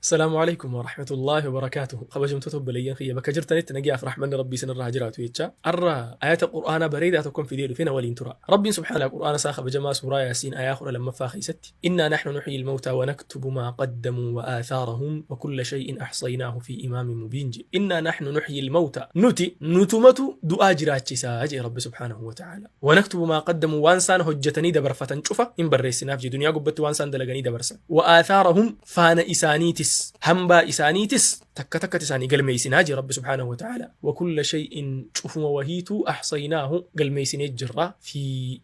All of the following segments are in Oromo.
Assalaamu Aleykum Warahmatullaahi Wabarakaatuhu. Kabajamtoota obboleeyyan kiyya bakka jirtanitti nagayaaf rahmanni Rabbii isinirra haa jiraatu jecha. Arra ayata Qur'aanaa bareedaa tokkon fidee dhufe na waliin tura. Rabbiin subhaanaa Qur'aana isaa kabajamaa suuraa Yaasiin ayaa 12ffaa keessatti Innaa nahnu nuhyil mawtaa wa naktubu maa qaddamuu wa aathaarahum wa kulla shay'in ahsaynaahu fi imaamin mubiin jedhe. Innaa nahnu nuhyil mawtaa nuti nutumatu du'aa jiraachisaa jedhe Rabbi subhaanahu wa ta'aala. Wa naktubu maa qaddamuu waan isaan hojjetanii dabarfatan cufa hin barreessinaaf jedhe duniyaa gubbatti waan isaan dalaganii dabarsan. Wa aathaarahum faana isaaniitis hambaa isaaniitis takka takkatti isaanii galmeeysinaa jee Rabbi subhaanahu wa ta'aala. Wa kulla shay'in cufuma wahiituu ahsaynaahu galmeeysinee jirra fi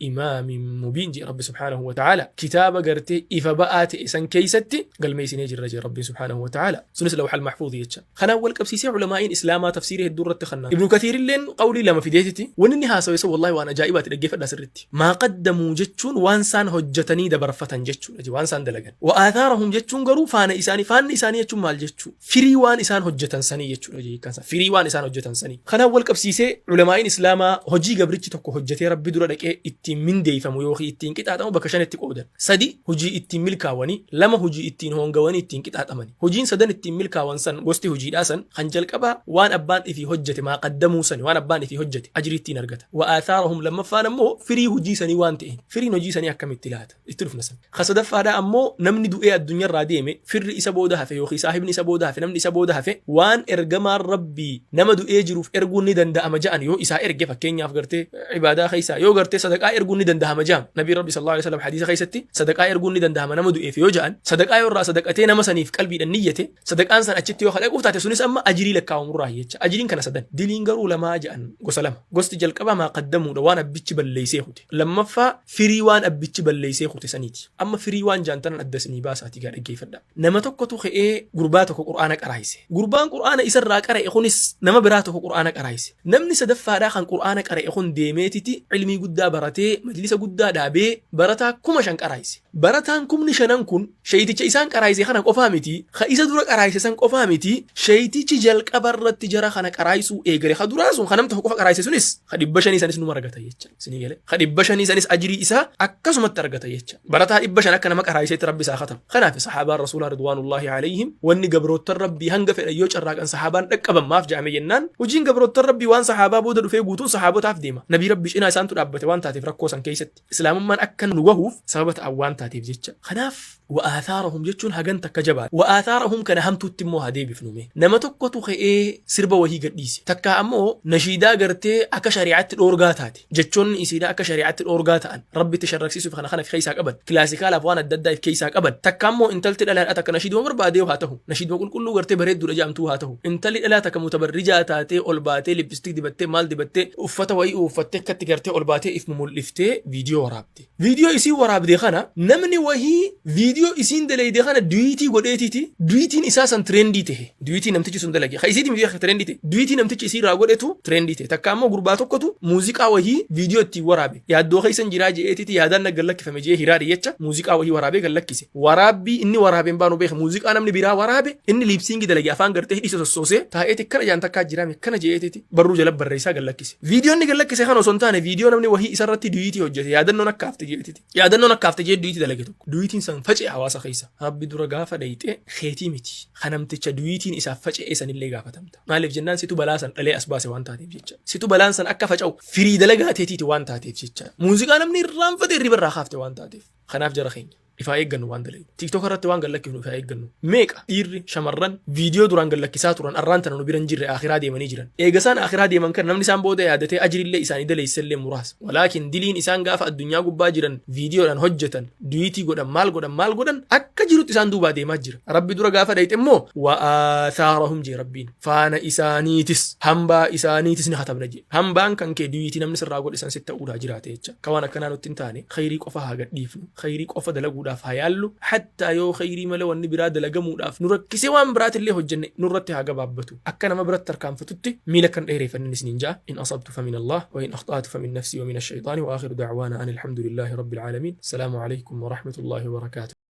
imaamin mubiin jee Rabbi subhaanahu wa ta'aala. Kitaaba gartee ifa ba'aa ta'e san keeysatti galmeeysinee jirra jee Rabbiin subhaanahu wa ta'aala. Sunis lawxal mahfuuz jecha. Kanaan wal qabsiisee ulamaa'iin Islaamaa tafsiirii hedduu irratti kannan. Ibnu Kathiirilleen qawlii lama fideetiti. Wanni inni haasawe san wallaahi waan ajaa'ibaati dhaggeeffadhaa sirritti. Maa qaddamuu jechuun waan isaan hojjatanii dabarfatan jechuudha je waan isaan dalagan. Wa aathaarahum jechuun garuu faana isaanii faanni isaanii jechuun maal jechuu? Firii waan isaan hojjatan sanii jechuudha je hiikkaan isaa. Firii waan isaan hojjatan sanii. Kanaan wal qabsiisee ulamaa'iin Islaamaa hojii gabrichi tokko hojjatee Rabbi dura dhaqee ittiin mindeeyfamu yookiin ittiin qixaaxamu bakka shanitti qoodan. 3 hujii ittiin milkaawani, 2 hujii ittiin hoongawanii ittiin qixaaxamani. Hujiin sadan ittiin milkaawan san, gosti hujiidhaa san, kan jalqabaa waan abbaan ifii hojjate maa qaddamuu sani, waan abbaan ifii hojjate, ajrii ittiin argata. Wa aathaarahum lammaffaan ammoo firii hujii sanii waan ta'een. Firiin hojii sanii akkamitti laata? Itti dhufna san. Ka sadaffaadhaa ammoo namni du'ee addunyarraa deeme, firri isa booda hafe yookii saahibni isa booda hafe, namni isa booda hafe, waan ergamaan Rabbii nama du'ee jiruuf erguun ni danda'ama ja'an yoo isaa erge, fakkeenyaaf gartee ibaadaa keessaa yoo gartee sadaqaa erguun ni dandahama ja'am. Nabiin Rabbi sallallahu alaihi wasallam hadiisa keessatti sadaqaa erguun ni dandahama nama du'eef yoo ja'an, sadaqaa yoo irraa sadaqatee nama saniif qalbiidhaan niyyate, sadaqaan san achitti yoo kadhaquuf taate, sunis amma ajirii lakkaawamurraa jecha. Ajiriin kana sadan. Diliin garuu lamaa ja'an, gosa lama. Gosti jalqabaa maa qaddamuudha, waan abbichi balleessee kute. Lammaffaa firii waan abbichi balleessee kute saniiti. Amma firii waan ja'an tanan adda isinii baasaatii gaa dhaggeeffadha. Nama tokkotu ka'ee gurbaa tokko Qur'aana qaraayise. Gurbaan Qur'aana isarraa qara'e kunis nama biraa tokko Qur'aana qaraayise. Namni sadaffaadhaa kan Qur'aana qara'e kun deemeetiti ilmii guddaa baratee majlisa guddaa dhaabee barataa 5000 qaraayise. Barataan kumni shanan kun sheeyticha isaan qaraayise kana qofaa miti, ka isa dura qaraayise san qofaa miti, sheeytichi jalqaba irratti jara kana qaraayisuu eegale ka duraa sun ka nam tokko qofa qaraayise sunis ka 500 sanis numa argata jecha. Isinii gale? Ka 500 sanis ajrii isaa akkasumatti argata jecha. Barataa 500 akka nama qaraayiseetti Rabbi isaa kataba. Kanaaf sahaabaan Rasuulaa ridwaanullaahi alayhim wanni gabroottan Rabbii hanga fedhan yoo carraaqan sahaabaan dhaqqaban maaf ja'ame jennaan, hojiin gabroottan Rabbii waan sahaabaa booda dhufee guutuun sahaabotaaf deema. Nabii Rabbii cinaa isaantu dhaabbate waan taateef rakkoo san keessatti Islaamummaan akka nu gahuuf sababa ta'an waan taateef jecha. Kanaaf wa aathaarahum jechuun hagan takka jabaadha. Wa aathaarahum kana hamtuutti immoo haa deebifnu mee. Nama tokkotu ka'ee sirba wahii gadhiise. Takkaa ammoo nashiidaa gartee akka shari'aatti dhoorgaa taate. Jechoonni isiidhaa akka shari'aatti dhoorgaa ta'an, Rabbitti sharraksiisuuf kana kana if keessaa qaban, kilaasikaalaf waan adda addaa if keessaa qaban. Takka ammoo intalti dhalaadhaa takka nashiiduma barbaadee haa tahu, nashiiduma qulqulluu gartee bareedduudha ja'amtuu haa tahu. Intalli dhalaa takka mutabarrijaa taatee ol baatee lippistiik dibattee maal dibattee uffata wayii uffattee akkatti gartee ol baatee if mumul'iftee viidiyoo waraabde. Viidiyoo isiin waraabde kana namni wahii viidiyoo isiin daleyde kana duyiitii godheetiiti duyiitiin isaa san tireendii tahe. Duyiitii namtichi sun dalage. Ka isiitii miti ka tireendii tahe. Duyiitii namtichi isii irraa godhetu tireendii tahe. Takka ammoo gurbaa tokkotu muuziqaa wahii viidiyoo ittiin waraabe. Yaaddoo keessan jiraa je'eetiiti yaadaan na gallakkifame je'ee hiraadhi jecha muuziqaa wahii waraabee gallakkise. Waraabbii inni waraabeen baanu beeka. Muuziqaa namni biraa waraabe inni liipsiingi dalage afaan gartee hidhii sossoosee taa'eeti akkana jaan takkaa jiraame akkana je'eetiiti barruu jala barreessaa gallakkise. Viidiyoo inni gallakkise kana osoo hin taane viidiyoo namni wahii isarratti duyiitii hojjete yaadannoon akka hafte je'eetiti. Yaadannoon akka hafte je'ee duyiitii dalage tokko. Duyiitiin san faca'e hawaasa keessa. Rabbi dura gaafa dhayxe keetii miti. Ka namticha duyiitiin isaaf faca'ee sanillee gaafatamta. Maaliif jennaan situ balaa san dhalee as baase waan taateef jecha. Situ balaan san akka faca'u firii dalagaa teetiiti waan taateef jecha. Muuziqaa namni irraanfate hirriba irraa kaafte waan taateef. Kanaaf jara keenya ifaa eeggannu waan dalaynu. TikTok irratti waan gallakkifnu ifaa eeggannu. Meeqa dhiirri shamarran viidiyoo duraan gallakkisaa turan arraan tana nu bira hin jirre akhiraa deemanii jiran. Eega isaan akhiraa deeman kan namni isaan booda yaadatee ajrillee isaanii daleessellee muraasa. Walaakin diliin isaan gaafa addunyaa gubbaa jiran viidiyoodhaan hojjetan, duyitii godhan, maal godhan, maal godhan akka jirutti isaan duubaa deemaa jira. Rabbi dura gaafa dhayxe immoo wa aathaarahum jee Rabbiin. Faana isaaniitis hambaa isaaniitis ni katabna jee. Hambaan kan kee duyiitii namni sirraa godhe san sitti ta'uudhaa jiraate jecha. Ka waan akkanaa nutti hin taane khayrii qofa haa gadhiifnu. Khayrii qofa dalaguudhaaf haa yaallu. Hattaa yoo khayrii malee wanni biraa dalagamuudhaaf nu rakkisee waan biraatillee hojjenne nurratti haa gabaabbatu. Akka nama biratti tarkaanfatutti miila kan dheereeffannin isiniin ja'a. In asabtu famin Allah wa in akhta'tu famin nafsii wa min ash-shayxaani wa aakhiru da'waana ani alhamdulillahi rabbil aalamiin. Assalaamu alaykum wa rahmatullahi wa barakaatuh.